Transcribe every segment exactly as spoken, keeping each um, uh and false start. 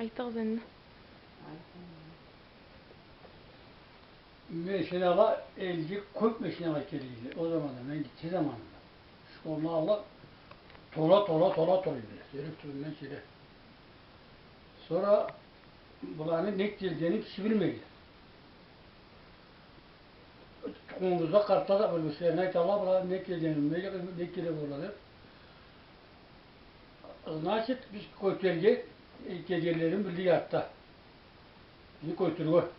Айтыгъыз энди. Машинала, элге кёп машинала келе эди ол заманда, мен гитче заманымда. Школну аллы тола, тола, тола тура эди. Сёрек тюбюнден келе. Сора буланы нек келгенин киши билмей эди. Тукъумубузда къартла да бир-бирлерине айталла, была нек келгенин, нек, нек келе болалла деп. Значит, биз кётерге, э, келгенлерин билдик артда. Бизни кётерге.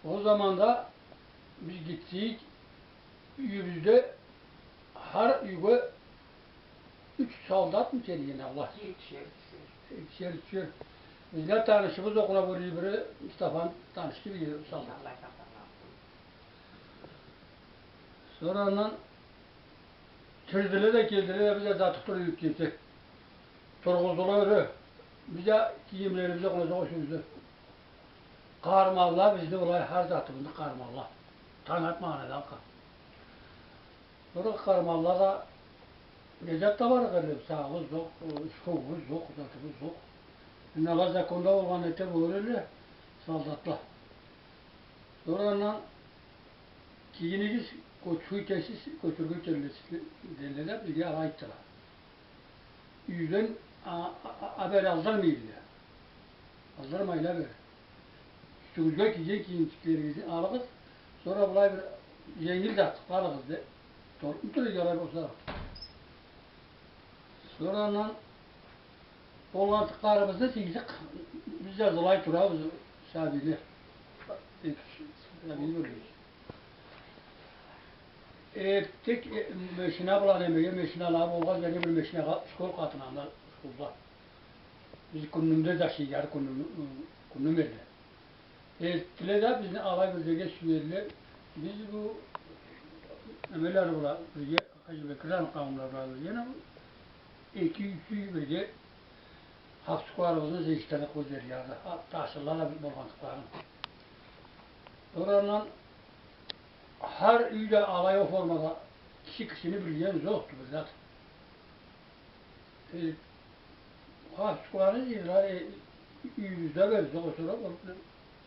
Ол заманда биз гитсек, юйюбюзде хар юйге юч солдатмы келген, Аллах? Экишер, ючюшер. Экишер, ючюшер. Бизни танышыбыз окъуна бир, бири Мустафаны танышы бир солдат. Аллах сакъласын. Сора андан кирдиле да, келдиле да, биз да затып тура эдик. Тургъуздула ёре. Биз да кийимлерибиз окъуна, зокъ, юсюбюзде. Къарманла бизни былай хар затыбызны къарманла. Танг атмагъан эди алкъа. Сора къарманла да, не зат да бар эди, сагъыбыз зокъ, школубуз зокъ, затыбыз зокъ. Энди ала законда болгъан эте болур эле солдатла. Сора андан кийинигиз, кёчюрге кесиз, кёчюрге келесиз, дейле да, бизге алай айтдыла. Юйден а-, а-, а-, абери алдырмай эдиле. Алдырмайла абери. Юсюгюзге кийген кийимчиклеригизни алыгъыз, сора былай бир женгил зат алыгъыз, де. Толукъму тура, алай болса. Сора андан болгъанлыкъларыбызны сыйдыкъ. Биз да зылай турабыз, сабийле. Эки сабий бир. Эртдик, э, машина бла немеге, машинала болгъан, бир машинагъа, школ къатына, анда школда. Биз Кюннюмде зашли, Кюннюм, Кюннюм элде. Эртдиле да, бизни алай бир жерге сюелле. Биз бу немеле бла бирге, Хаджибекираны къауумла бла бирге, эки-юч юй бирге хапсукъларыбызны зыйышдырдыкъ бу жерлерде. Хапсукъла да болгъанлыкъларын. Сора андан хар юйде алай ол формада киши кишини билген зокъду бир зат. Э, хапсукъланы жыйдыла, э, юйюбюзде бир зокъ, сора ол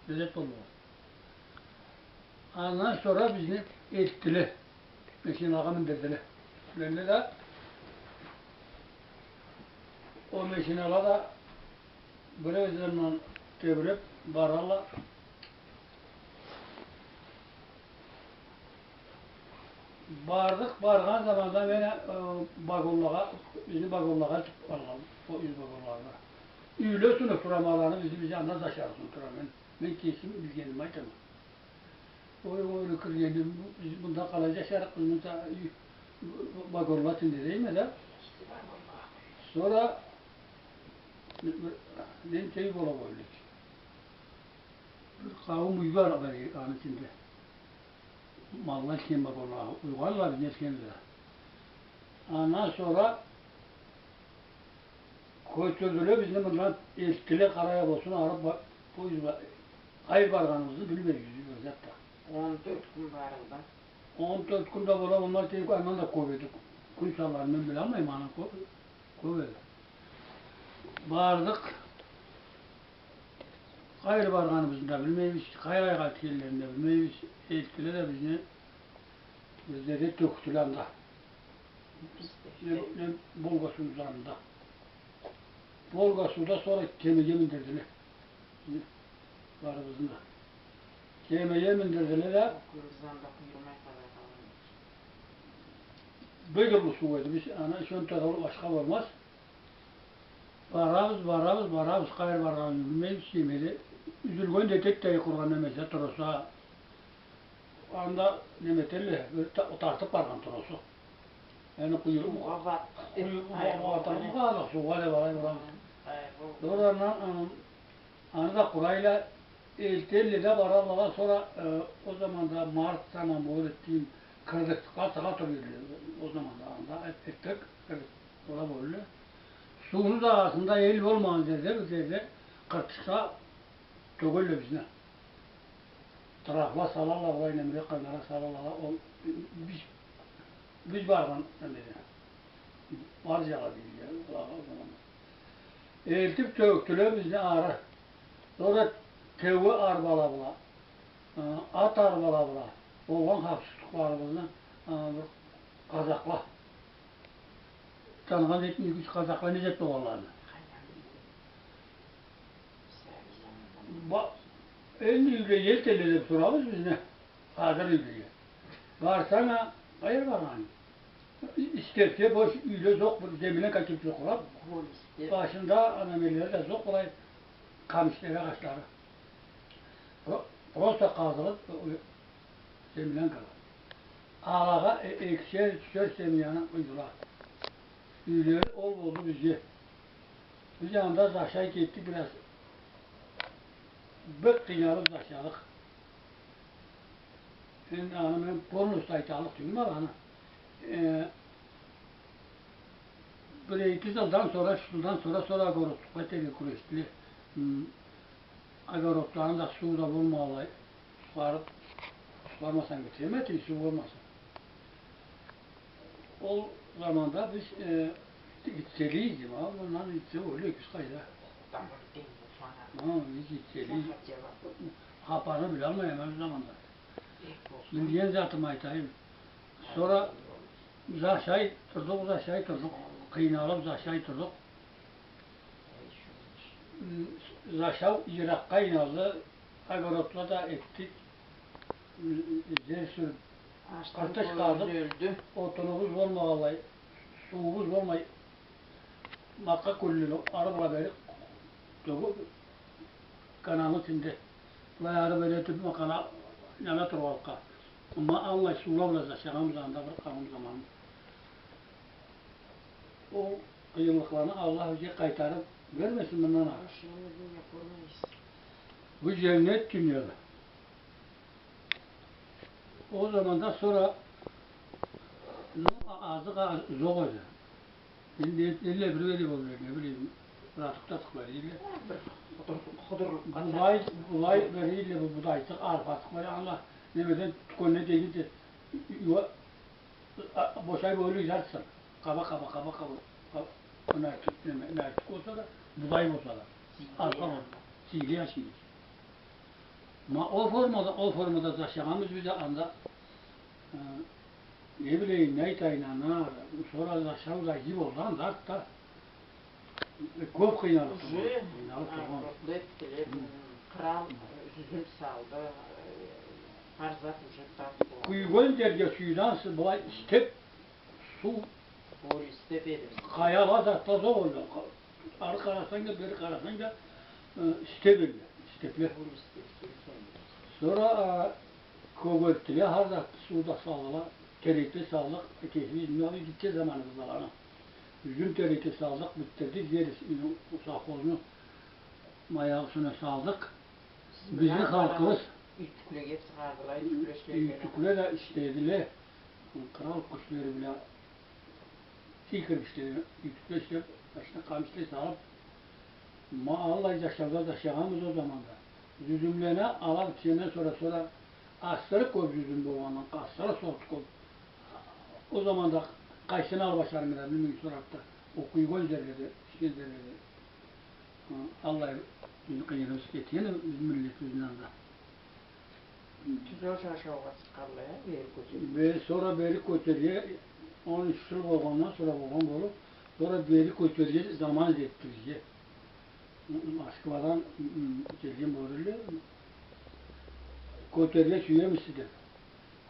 лезет болмагъан. Андан сора бизни элтдиле. Машиналагъа миндирдиле. Сюелле да, ол машинала да бир ёзлеринден тебиреб баралла. Бардыкъ, баргъан заманда мен, э, вагонлагъа, бизни вагонлагъа тюб алгъан, ол юй вагонлагъа. Юйле сунуб турама аланы, бизни, бизни анда зашарыкъ сунуб турама. Мен, мен кесим билгеними айтама. Ой, ой, киргенде, биз мында къалай зашарыкъ, биз мында, э, вагонла ичинде дейме да. Сора мен, мен тей бола боллукъ. Бир къауум юй бар, бар, аны ичинде. Малла ичген бар, уйгъанла, бизни ичгенле. Андан сора кётюрдюле бизни мындан, элтдиле, къарая болсун, ары ба-, поездла, къайры баргъаныбызны билмейбиз, бир зат да. Он тёрт кюн барылды. Он тёрт кюн да бола, андан да кёб эди. Кюн санларын мен билалмайма, аны кёб, кёб эди. Бардыкъ. Къайры баргъаныбызны да билмейбиз, къайры къайтгъанларын да билмейбиз. Элтдиле да бизни, бир жерге тёкдюле анда. Не, не, Волга суу жанында. Волга сууда сора кемеге миндирдиле. Барыбызны да. Кемеге миндирдиле да. Бек уллу суу эди. Биз аны ичинде да башха болмаз. Барабыз, барабыз, барабыз, къайры баргъаныбызны билмейбиз, кемеде. Юзюлген да этеди да, къургъан немеси, троса. Анда неме этелле, бир та-, тартыб баргъан тросу. Яни къуюлуб, суугъа бат-, къуюлуб, ай, суугъа тартыб баргъан, суугъа деб алай барабыз. Ай, бу. Сора андан, аны, аны да къурайла, элтелле да баралла, сора, э, ол заманда март заман болур эди, кыргызчыкъла чыгъа тура эдиле. Ол заманда анда эртдек кыргыз-, бола болур эдиле. Сууну да къыйырында, эл болмагъан жерде, бир жерде къыргызчыкъла тёгелле бизни. Тыракъла салалла, былай немеле къыйыныракъ салалла, ол биз, биз баргъан немеде. Баржала дейдиле, былагъа ол заманда. Элтиб тёкдюле бизни ары. Сора теуе арбала бла, э, ат арбала бла болгъан хапсызлыкъларыбызны, э, бир къазакъла. Таныгъан этмейик къазакъла не зат болгъанларын. Ба-, энди юйлеге элтелле деб сорабыз биз, не? Хазыр юйлеге. Барсанг а, къайры баргъанынг? И-, истебсе, бош юйле зокъ, бир землянка кибик зокъ. Гол истеб. Башында ана немелери да зокъ, былай къамыш, терек агъачлары. Про-, просто къазылыб, э, землянкала. Алагъа э-, экишер, ючер семьяны къуйдула. Юйлери ол болду бизге. Биз анда зашай кетдик бираз. Бек къыйналыб зашадыкъ. Энди аны мен полностью айталлыкъ тюйюлме аланы. Э, бир-эки зылдан сора, юч зылдан сора, сора огородлукъла этерге кюрешдиле. М, огородланы да, суу да болмагъанлай, суугъарыб, суугъармасанг битирмейди, суу болмаса. Ол заманда биз, э, гитчеле эдик, а, мындан гитче болур эдик биз къайда. Ха, биз гитчеле эдик. Хапарны билалмайма ол заманда. Билген затымы айтайым. Сора зашай турдукъ, зашай турдукъ. Къыйналыб зашай турдукъ. М, зашау йыракъгъа айналды. Огородла да этдик. М, зер сюрюб, къыртыш къазыб, отунубуз болмагъанлай, суубуз болмай, макъа кюллени ары бла бери тёгюб, каналны ичинде. Былай ары бери этиб, макъа ала тургъанлыкъгъа. Амма аллай суула бла зашагъанбыз анда бир къауум заман. Ол къыйынлыкъланы Аллах бизге къайтарыб бермесин мындан ары. Бу женнет дунияда. Ол заманда сора, ну, а-, азыкъ а-, зокъ эди. Энди, энди бир бери болур, не билейим, братук-татук бери эди. Бир худур-, худурлукъгъа. Будай, будай бери эди, бу будайсыкъ, арпасыкъ бери, ала, немеден, тюкеннге дегенде, юа-, а, бошай бойлу жарсынг. Къаба, къаба, къаба, къаба. Къа-, наркик, неме, наркик болса да, будай болса да. Сийли. Арпа болса. Сийли ашайыкъ. Ма ол формада, ол формада зашагъанбыз биз да анда. Э, не билейим, не айтайым, ана, сора зашау да иги болгъан зат да. Э, кёб къыйналыб тургъан. Уже, къыйналыб тургъан. Къырал, э, зюзюм салды, э, хар зат уже тап болгъан. Кюйген жерге сюйденсе, былай истеб, суу. Къаяла затла зокъ эди. Ары къарасанг да, бери къарасанг да, э, истеб эди, истебле. Сора, э, кёгертдиле, хар затны, суу да салдыла, терекли салдыкъ, кесибиз, мынга гитче заманыбызда аланы. Зюзюм терекли салдыкъ, битдирдик, зер, э, совхозну маягъы юсюне салдыкъ. Бизни халкъыбыз. Юйтюклеге сыгъардыла, юйтюкле ишледиле. Юйтюкле да ишледиле. Къырал къушлары бла тикрик ишле, юйтюкле ишлеб, башына къамишле салыб, ма аллай зашауда зашагъанбыз ол заманда. Зюзюмлени алаб, ичинден сора, сора асыры кёб зюзюм болгъандан, асыры сорт кёб. Ол заманда къайсыны алыб ашарынг да билмей сораб да, ол кюйген жерледе, ишген жерледе. Аллай бизни къыйыныбыз кетген, бизни миллетибизни анда. Тюзел жашаугъа чыкъгъанлай, э, бери кёчерге. Бе-, сора бери кёчерге, он юч жыл болгъандан сора болгъан болуб, сора бери кёчерге заман жетди бизге. Москвадан, м, м, келген болур элле, кёчерге сюемисиз деб.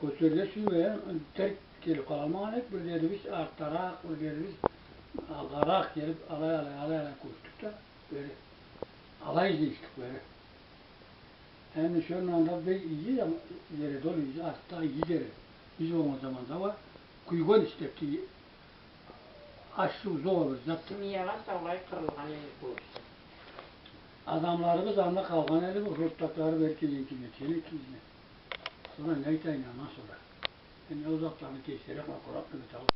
Кёчерге сюймеген, терк келиб къалалмагъан эдик, бир дерибиз артдаракъ, бир дерибиз алгъаракъ келиб, алай, алай, алай, алай кёчдюк да, бери. Алай излей эдик бери. Энди шондан да бек иги, ама, жер эди ол, иги, артда иги жер эди. Биз болгъан заманда уа кюйген истебди, аш-суу зор бир зат. Семьяла саулай къырылгъан эди кёбюсю. Адамларыбыз анда къалгъан эди, бу журтдакъылары бери келген кюйде, келген кюйде. Сора не айтайым, андан сора. Энди ол затланы кесири къоркъуракъ, неме табыб.